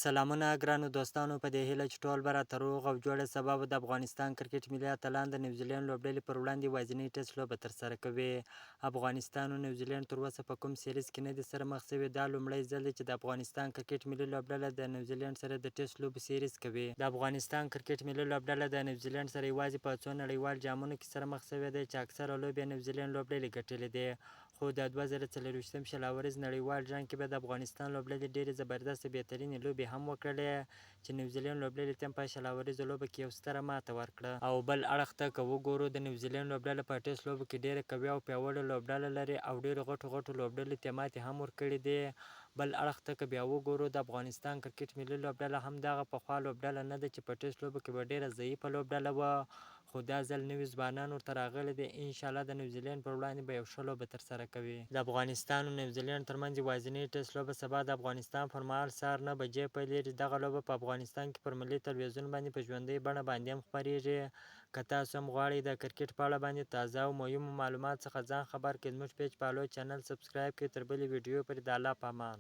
سلامونه ګرانو دوستانو، په دې هیله چې ټول به راته روغ او جوړ. سبا به د افغانستان کرکټ ملي اتلان د نیوزیلینډ لوبډلې پر وړاندې یوازینۍ ټیسټ لوبه ترسره کوي. افغانستان او نیوزیلینډ تر اوسه په کوم سیریز کې نه دي سره مخ شوي. دا لومړی ځل دی چې د افغانستان کرکټ ملي لوبډله د نیوزیلینډ سره د ټیسټ لوبو سیریز کوي. د افغانستان کرکټ ملي لوبډله د نیوزیلینډ سره یوازې په څو نړیوال جامونو کې سره مخ شوې ده چې اکثره لوبې نیوزیلینډ لوبډلې ګټلې دي، خو د 2024 شل اوریز نړیوال جام کې به د افغانستان لوبډلې ډېرې زبردستې بهترینې لوبې هم وکړلې چې نیوزیلینډ لوبډلې ته په 20 اوریزو لوبو کې یو ستره ماته ورکړه. او بل اړخ ته که وګورو، د نیوزیلینډ لوبډله په ټیسټ لوبو کې ډېره قوي او پیاوړې لوبډله لري او ډېرو غټو غټو لوبډلو ته ماتې هم ورکړې دي. بل اړخ ته که بیا وګورو، د افغانستان کرکټ ملي لوبډله هم دغه پخوا لوبډله نه ده چې په ټیسټ لوبو کې به ډېره ضعیفه لوبډله وه، خو دا ځل نوي ځوانان ورته راغلي دي. انشاالله د نیوزیلینډ پر وړاندې به یو ښه لوبه ترسره کوي. د افغانستان او نیوزیلینډ ترمنځ یوازینۍ ټیسټ لوبه سبا د افغانستان پر مهال سهار 9 بجې پیلیږي. دغه لوبه په افغانستان کې پر ملي تلویزیون باندې په ژوندۍ بڼه باندې هم خپریږي. که تاسو هم غواړئ د کرکټ په اړه باندې تازه او مهمو معلومات څخه ځان خبر کړئ، زموږ پیج follow، channel subscribe کړئ. تر بلې ویډیو پورې د الله په امان.